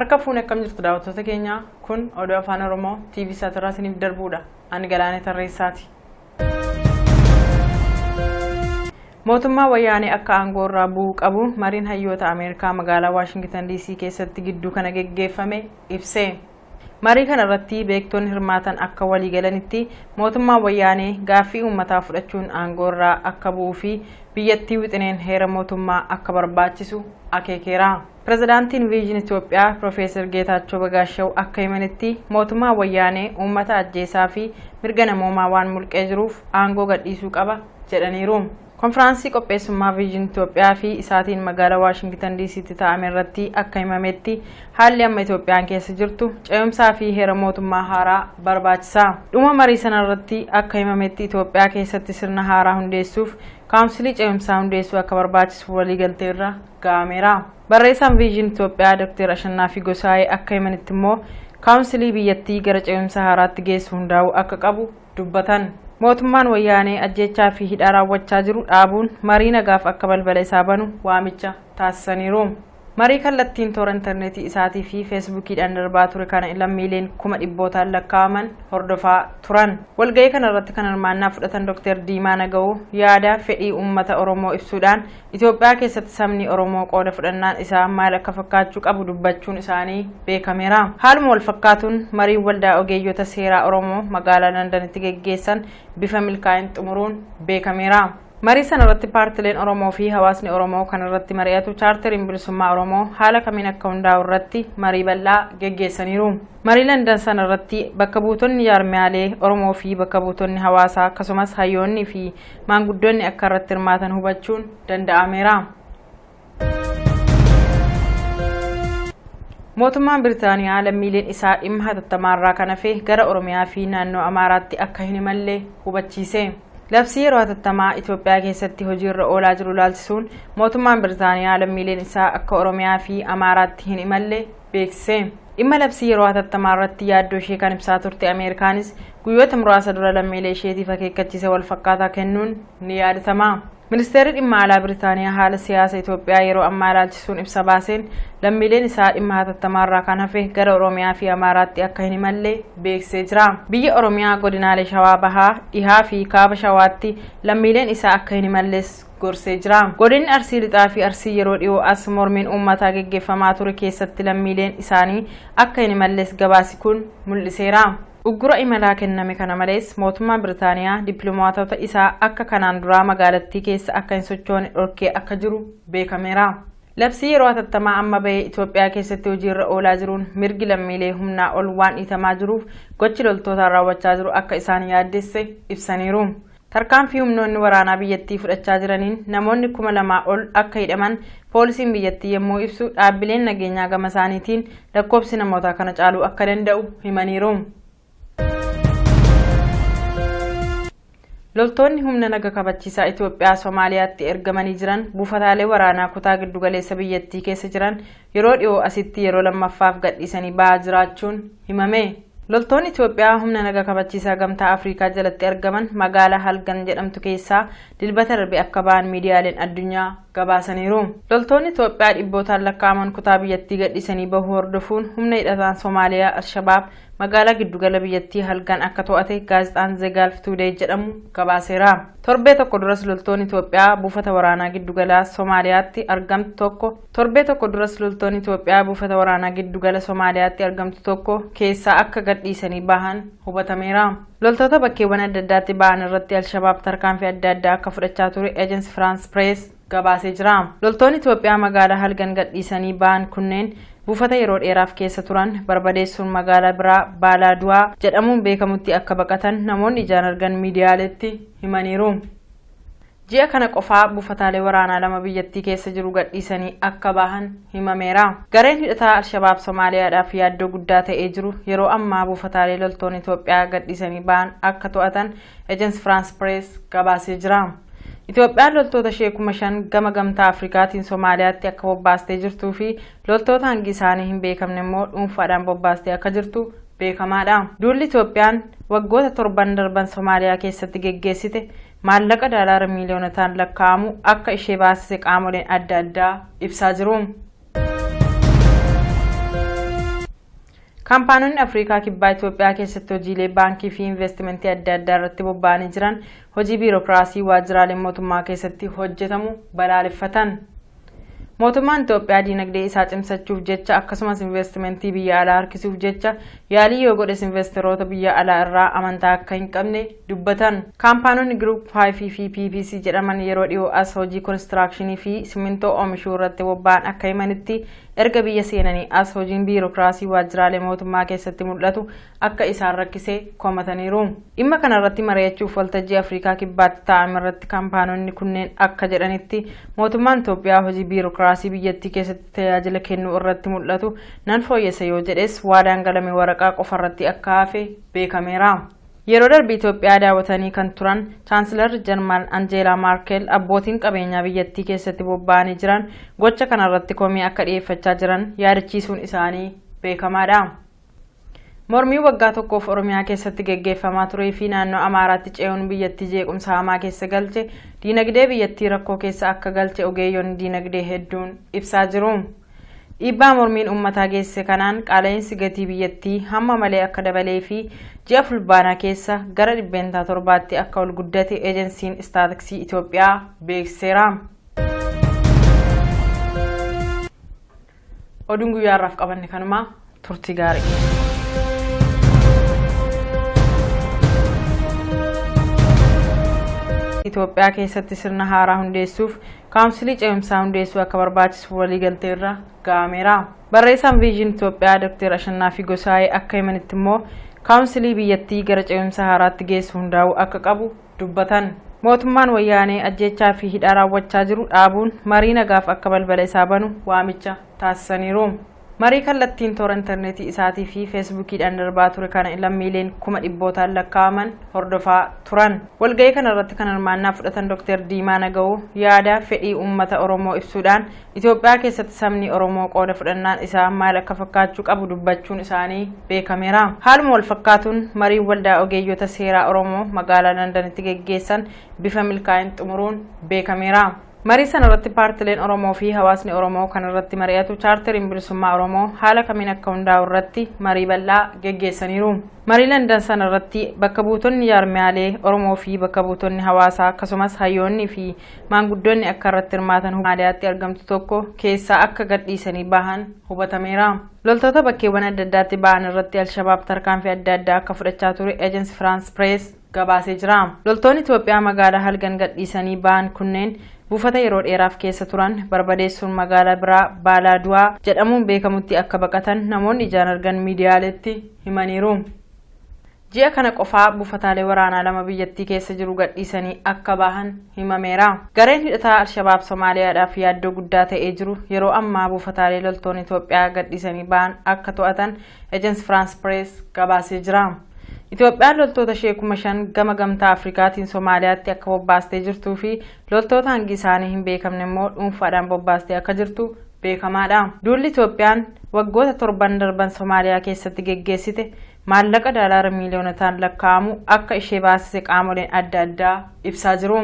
Harka fuune akkam jirtu daawwattoota keenya kun oduu afaan Oromoo TV Saatirraa isiniif darbuudha. Ani Galaanee Tarreessaati. Mootummaa wayyaanee akka aangoo irraa bu'uu qabu mariin hayyoota Ameerikaa magaalaa Waashingitan DC keessatti gidduu kana geggeeffame ibse. Marii kana irratti beektonni hirmaatan akka walii galanitti mootummaan wayyaanee gaaffii uummataa fudhachuun aangoo irraa akka bu'uu fi biyyattii wixineen heera mootummaa akka barbaachisu akeekeera. Pirezidaantiin Viijin Itoophiyaa Piroofeesar Geetaachoo Bagaashaw akka himanitti mootummaan wayyaanee uummata ajjeesaa fi mirga namoomaa waan mulqee jiruuf aangoo gadhiisuu qaba jedhaniiru. Konfiraansii qopheessummaa Viijin Itoophiyaa fi isaatiin magaalaa Waashingitan DC'tti taa'ame irratti akka himametti haalli amma Itoophiyaan keessa jirtu ce'umsaa fi heera mootummaa haaraa barbaachisa. Dhuma marii sana irratti akka himametti Itoophiyaa keessatti sirna haaraa hundeessuuf kaawunsilii ce'umsaa hundeessuu akka barbaachisu waliigalteerra ga'ameera. Barreessaan Viijin Itoophiyaa Dr. Ashannaafi Gosaayee akka himanitti immoo kaawunsilii biyyattii gara ce'umsa haaraatti geessu hundaa'uu akka qabu dubbatan. Mootummaan wayyaanee ajjeechaa fi hidhaa raawwachaa jiru dhaabuun marii nagaaf akka balbala isaa banu waamicha taasisaniiru. Marii kallattiin toora intarneetii isaatii fi feesbuukiidhaan darbaa ture kana lammiileen kuma dhibbootaan lakkaa'aman hordofaa turan. Walga'ii kana irratti kan hirmaannaa fudhatan Dr. Diimaa Naga'oo yaada fedhii uummata Oromoo ibsuudhaan Itoophiyaa keessatti sabni Oromoo qooda fudhannaan isaa maal akka fakkaachuu qabu dubbachuun isaanii beekameera. Haaluma wal fakkaatuun mariin waldaa ogeeyyota seeraa Oromoo magaalaa Londanitti geggeessan bifa milkaa'in xumuruun beekameera. Marii sana irratti paartileen Oromoo fi hawaasni Oromoo kan irratti mari'atu chaarteriin bilisummaa Oromoo haala kamiin akka hundaa'u irratti marii bal'aa geggeessaniiru. Marii Landan sana irratti bakka buutonni jaarmiyaalee Oromoo fi bakka buutonni hawaasaa akkasumas hayyoonni fi maanguddoonni akka irratti hirmaatan hubachuun danda'ameera. Mootummaan Biritaaniyaa lammiileen isaa dhimma hatattamaarraa kan hafe gara Oromiyaa fi naannoo Amaaraatti akka hin imalle hubachiise. Labsii yeroo hatattamaa Itoophiyaa keessatti hojiirra oolaa jiru laalchisuun mootummaan Biritaaniyaa lammiileen isaa akka Oromiyaa fi Amaaraatti hin imalle beeksise. Dhimma labsii yeroo hatattamaa irratti yaaddoo ishee kan ibsaa turte Ameerikaanis guyyoota muraasa dura lammiilee isheetiif akeekkachiisa wal fakkaataa kennuun ni yaadatama. Ministeerri dhimma alaa Biritaaniyaa haala siyaasa Itoophiyaa yeroo ammaa ilaalchisuun ibsa baaseen lammiileen isaa dhimma hatattamaarraa kan hafe gara Oromiyaa fi Amaaraatti akka hin imalle beeksisee jira. Biyya Oromiyaa godinaalee Shawaa Bahaa, Dhihaa fi Kaaba Shawaatti lammiileen isaa akka hin imalles gorsee jira. Godinni Arsii Lixaa fi Arsii yeroo dhiyoo as mormiin uummataa geggeeffamaa ture keessatti lammiileen isaanii akka hin imalles gabaasi kun mul'iseera. Uggura imalaa kenname kana malees mootummaan Biritaaniyaa dippiloomaatota isaa akka kanaan duraa magaalattii keessa akka hin sochoone dhorkee akka jiru beekameera. Labsii yeroo hatattamaa amma bahee Itoophiyaa keessatti hojiirra oolaa jiruun mirgi lammiilee humnaa ol waan dhiitamaa jiruuf gochi loltootaan raawwachaa jiru akka isaan yaaddesse ibsaniiru. Tarkaanfii humnoonni waraanaa biyyattii fudhachaa jiraniin namoonni 2000 ol akka hidhaman poolisiin biyyattii yommuu ibsu dhaabbileen nageenyaa gama isaaniitiin lakkoofsi namootaa kana caaluu akka danda'u himaniiru. Loltoonni humna naga kabachiisaa Itoophiyaa Somaaliyaatti ergamanii jiran buufataalee waraanaa kutaa giddugaleessa biyyattii keessa jiran yeroo dhiyoo asitti yeroo lammaffaaf gadhiisanii ba'aa jiraachuun himame. Loltoonni Itoophiyaa humna naga kabachiisaa gamtaa Afrikaa jalatti argaman magaalaa Halgan jedhamtu keessaa dilbata darbe akka ba'an miidiyaaleen addunyaa gabaasaniiru. Loltoonni Itoophiyaa dhibbootaan lakkaa'aman kutaa biyyattii gadhiisanii bahuu hordofuun humna hidhataan Somaaliyaa Alshabaab magaalaa giddugala biyyattii Halgan akka to'ate gaazexaan The Gulf Today jedhamu gabaaseera. Torbee tokko duras loltoonni Itoophiyaa buufata waraanaa giddugala Somaaliyaatti argamtu tokko torbee tokko duras loltoonni Itoophiyaa buufata waraanaa giddugala Somaaliyaatti argamtu tokko keessaa akka gadhiisanii bahan hubatameera. Loltoota bakkeewwan adda addaatti ba'an irratti Alshabaab tarkaanfii adda addaa akka fudhachaa ture Agence France Presse gabaasee jira. Loltoonni Itoophiyaa magaalaa Halgan gadhiisanii ba'an kunneen buufata yeroo dheeraaf keessa turan barbadeessuun magaalaa biraa Baalaaduwaa jedhamuun beekamutti akka baqatan namoonni ijaan argan miidiyaaleetti himaniiru. Ji'a kana qofaa buufataalee waraanaa lama biyyattii keessa jiru gadhiisanii akka bahan himameera. Gareen hidhataa Alshabaab Somaaliyaadhaaf yaaddoo guddaa ta'ee jiru yeroo ammaa buufataalee loltoonni Itoophiyaa gadhiisanii bahan akka to'atan Agence France Presse gabaasee jira. Itoophiyaan loltoota ishee 5,000 gama gamtaa Afrikaatiin Somaaliyaatti akka bobbaastee jirtuu fi loltoota hangi isaanii hin beekamne immoo dhuunfaadhaan bobbaastee akka jirtu beekamaadha. Duulli Itoophiyaan waggoota torban darban Somaaliyaa keessatti geggeessite maallaqa daalaara miiliyoonotaan lakkaa'amu akka ishee baasise qaamoleen adda addaa ibsaa jiru. Kaampaanonni Afrikaa Kibbaa Itoophiyaa keessatti hojiilee baankii fi investimentii adda addaa irratti bobba'anii jiran hojii biirokiraasii waajjiraalee mootummaa keessatti hojjetamu balaaleffatan. Mootummaan Itoophiyaa diinagdee isaa cimsachuuf jecha akkasumas investimentii biyya alaa harkisuuf jecha yaalii yoo godhes investoroota biyya alaa irraa amantaa akka hin qabne dubbatan. Kaampaanonni Group 5 fi PPC jedhaman yeroo dhiyoo as hojii konistiraakshini fi simintoo oomishuu irratti bobba'an akka himanitti erga biyya seenanii as hojiin biirokiraasii waajjiraalee mootummaa keessatti mul'atu akka isaan rakkisee komataniiru. Dhimma kanarratti mari'achuuf waltajjii Afrikaa Kibbaatti taa'ame irratti kaampaanonni kunneen akka jedhanitti mootummaan Itoophiyaa hojii biirokiraasii biyyattii keessatti tajaajila kennuu irratti mul'atu nan fooyyessa yoo jedhes waadaan galame waraqaa qofarratti akka hafe beekameera. Yeroo darbe Itoophiyaa daawwatanii kan turan Chaansilarri Jarman Anjeelaa Maarkel abbootiin qabeenyaa biyyattii keessatti bobba'anii jiran gocha kanarratti komii akka dhiyeeffachaa jiran yaadachiisuun isaanii beekamaadha. Mormii waggaa tokkoof Oromiyaa keessatti geggeeffamaa turee fi naannoo Amaaraatti ce'uun biyyattii jeequmsa hamaa keessa galche diinagdee biyyattii rakkoo keessa akka galche ogeeyyoonni diinagdee hedduun ibsaa jiru. Dhiibbaa mormiin uummataa geesse kanaan qaala'insi gatii biyyattii hamma malee akka dabalee fi ji'a fulbaanaa keessa gara 7% akka ol guddate eejensiin istaatiksii Itoophiyaa beeksiseera. Oduun guyyaa har'aaf qabanne kanuma, turtii gaarii. Itoophiyaa keessatti sirna haaraa hundeessuuf kaawunsilii ce'umsaa hundeessuu akka barbaachisu waliigalteerra ga'ameera. Barreessaan Viijin Itoophiyaa Dr. Ashannaafi Gosaayee akka himanitti immoo kaawunsilii biyyattii gara ce'umsa haaraatti geessu hundaa'uu akka qabu dubbatan. Mootummaan wayyaanee ajjeechaa fi hidhaa raawwachaa jiru dhaabuun marii nagaaf akka balbala isaa banu waamicha taasisaniiru. Marii kallattiin toora intarneetii isaatii fi feesbuukiidhaan darbaa ture kana lammiileen 100,000 lakkaa'aman hordofaa turan. Walga'ii kanarratti kan hirmaannaa fudhatan Dr. Diimaa Naga'oo yaada fedhii uummata Oromoo ibsuudhaan Itoophiyaa keessatti sabni Oromoo qooda fudhannaan isaa maal akka fakkaachuu qabu dubbachuun isaanii beekameera. Haaluma wal fakkaatuun mariin waldaa ogeeyyota seeraa Oromoo magaalaa Londanitti geggeessan bifa milkaa'in xumuruun beekameera. Marii sana irratti paartileen Oromoo fi hawaasni Oromoo kan irratti mari'atu chaarteriin bilisummaa Oromoo haala kamiin akka hundaa'u irratti marii bal'aa geggeessaniiru. Marii Landan sana irratti bakka buutonni jaarmiyaalee Oromoo fi bakka buutonni hawaasaa akkasumas hayyoonni fi maanguddoonni akka irratti hirmaatan Somaaliyaatti argamtu tokko keessaa akka gadhiisanii bahan hubatameera. Loltoota bakkeewwan adda addaatti ba'an irratti Alshabaab tarkaanfii adda addaa akka fudhachaa ture Ejensi Firaans Pirees gabaasee jira. Loltoonni Itoophiyaa magaalaa halkan gadhiisanii ba'an kunneen buufata yeroo dheeraaf keessa turan barbadeessuun magaalaa biraa Baalaaduwaa jedhamuun beekamutti akka baqatan namoonni ijaan argan miidiyaaleetti himaniiru. Ji'a kana qofaa buufataalee waraanaa lama biyyattii keessa jiru gadhiisanii akka bahan himameera. Gareen hidhataa Alshabaab Somaaliyaadhaaf yaaddoo guddaa ta'ee jiru yeroo ammaa buufataalee loltoonni Itoophiyaa gadhiisanii bahan akka to'atan Ejensi Firaans Pirees gabaasee jira. Itoophiyaan loltoota ishee 5,000 gama gamtaa Afrikaatiin Somaaliyaatti akka bobbaastee jirtuu fi loltoota hangi isaanii hin beekamne immoo dhuunfaadhaan bobbaastee akka jirtu beekamaadha. Duulli Itoophiyaan waggoota 7 darban Somaaliyaa keessatti geggeessite maallaqa daalaara miiliyoonotaan lakkaa'amu akka ishee baasise qaamoleen adda addaa ibsaa jiru.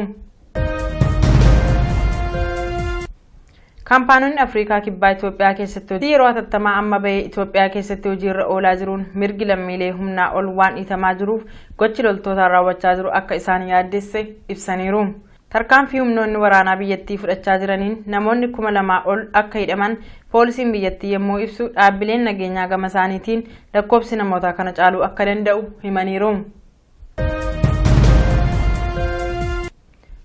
Kaampaanonni Afrikaa Kibbaa Itoophiyaa keessatti hojii yeroo hatattamaa amma bahee Itoophiyaa keessatti hojiirra oolaa jiruun mirgi lammiilee humnaa ol waan dhiitamaa jiruuf gochi loltootaan raawwachaa jiru akka isaan yaaddesse ibsaniiru. Tarkaanfii humnoonni waraanaa biyyattii fudhachaa jiraniin namoonni 2,000 ol akka hidhaman poolisiin biyyattii yommuu ibsu dhaabbileen nageenyaa gama isaaniitiin lakkoofsi namoota kana caaluu akka danda'u himaniiru.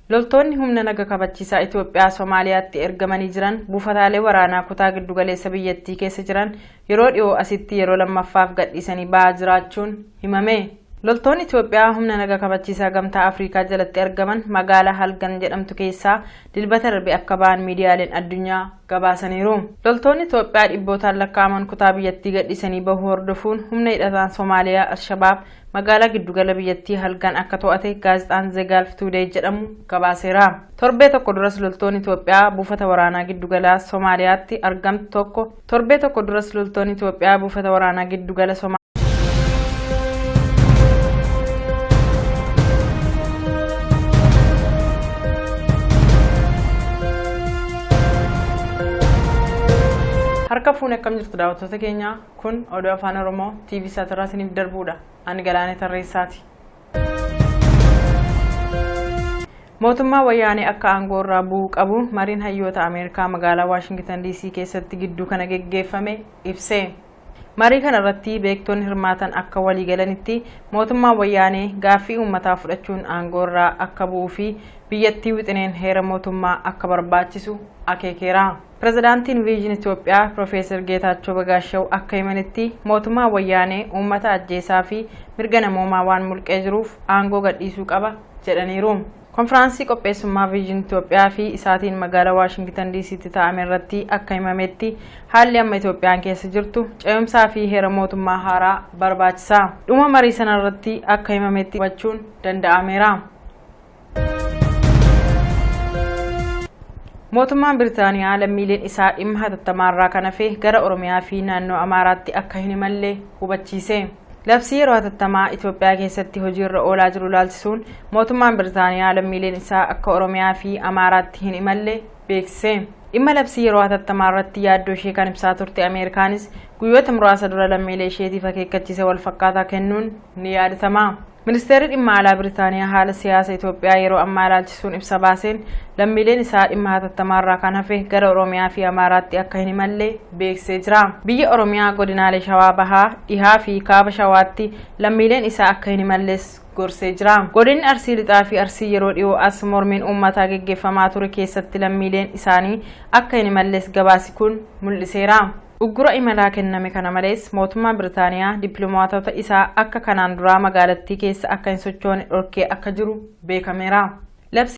Loltoonni humna naga kabachiisaa Itoophiyaa Somaaliyaatti ergamanii jiran buufataalee waraanaa kutaa giddugaleessa biyyattii keessa jiran yeroo dhiyoo asitti yeroo lammaffaaf gadhiisanii ba'aa jiraachuun himame. Loltoonni Itoophiyaa humna naga kabachiisaa gamtaa Afrikaa jalatti argaman magaalaa Halgan jedhamtu keessaa dilbata darbe akka ba'an miidiyaaleen addunyaa gabaasaniiru. Loltoonni Itoophiyaa dhibbootaan lakkaa'aman kutaa biyyattii gadhiisanii bahuu hordofuun humna hidhataan Somaaliyaa Alshabaab magaalaa giddugala biyyattii Halgan akka to'ate gaazexaan The Gulf Today jedhamu gabaaseera. Torbee tokko duras loltoonni Itoophiyaa buufata waraanaa giddugala Somaaliyaatti argamtu tokko torbee tokko duras loltoonni Itoophiyaa buufata waraanaa giddugala Somaaliyaa harka Harka fuune akkam jirtu daawwattoota keenya? Kun oduu Afaan Oromoo TV Saatirraa isiniif darbuudha. Ani Galaanee Tarreessaati. Mootummaa Wayyaanee akka aangoo irraa bu'uu qabu mariin hayyoota Ameerikaa magaalaa Waashingitan DC keessatti gidduu kana geggeeffame ibse. Marii kana irratti beektonni hirmaatan akka walii galanitti, mootummaan Wayyaanee gaaffii uummataa fudhachuun aangoo irraa akka bu'uu fi biyyattii wixineen heera mootummaa akka barbaachisu akeekeera. Pirezidaantiin Viijin Itoophiyaa Piroofeesar Geetaachoo Bagaashaw akka himanitti, mootummaan Wayyaanee uummata ajjeesaa fi mirga namoomaa waan mulqee jiruuf aangoo gadhiisuu qaba jedhaniiru. Konfiraansii qopheessummaa Viijin Itoophiyaa fi isaatiin magaalaa Waashingitan DC'tti taa'ame irratti akka himametti, haalli amma Itoophiyaan keessa jirtu ce'umsaa fi heera mootummaa haaraa barbaachisa. Dhuma marii sana irratti akka himametti hubachuun danda'ameera. Mootummaan Biritaaniyaa lammiileen isaa dhimma hatattamaarraa kan hafe gara Oromiyaa fi naannoo Amaaraatti akka hin imalle hubachiise. Labsii yeroo hatattamaa Itoophiyaa keessatti hojiirra oolaa jiru ilaalchisuun mootummaan Biritaaniyaa lammiileen isaa akka Oromiyaa fi Amaaraatti hin imalle beeksise. Dhimma labsii yeroo hatattamaa irratti yaaddoo ishee kan ibsaa turte Ameerikaanis guyyoota muraasa dura lammiilee isheetiif akeekkachiisa wal fakkaataa kennuun ni yaadatama. Ministeerri dhimma alaa Biritaaniyaa haala siyaasa Itoophiyaa yeroo ammaa ilaalchisuun ibsa baaseen lammiileen isaa dhimma hatattamaarraa kan hafe gara Oromiyaa fi Amaaraatti akka hin imalle beeksisee jira. Biyya Oromiyaa godinaalee Shawaa Bahaa, Dhihaa fi Kaaba Shawaatti lammiileen isaa akka hin imalles gorsee jira. Godinni Arsii Lixaa fi Arsii yeroo dhiyoo as mormiin uummataa geggeeffamaa ture keessatti lammiileen isaanii akka hin imalles gabaasi kun mul'iseera. Uggura imalaa kenname kana malees mootummaan Biritaaniyaa dippiloomaatota isaa akka kanaan duraa magaalattii keessa akka hin sochoone dhorkee akka jiru beekameera.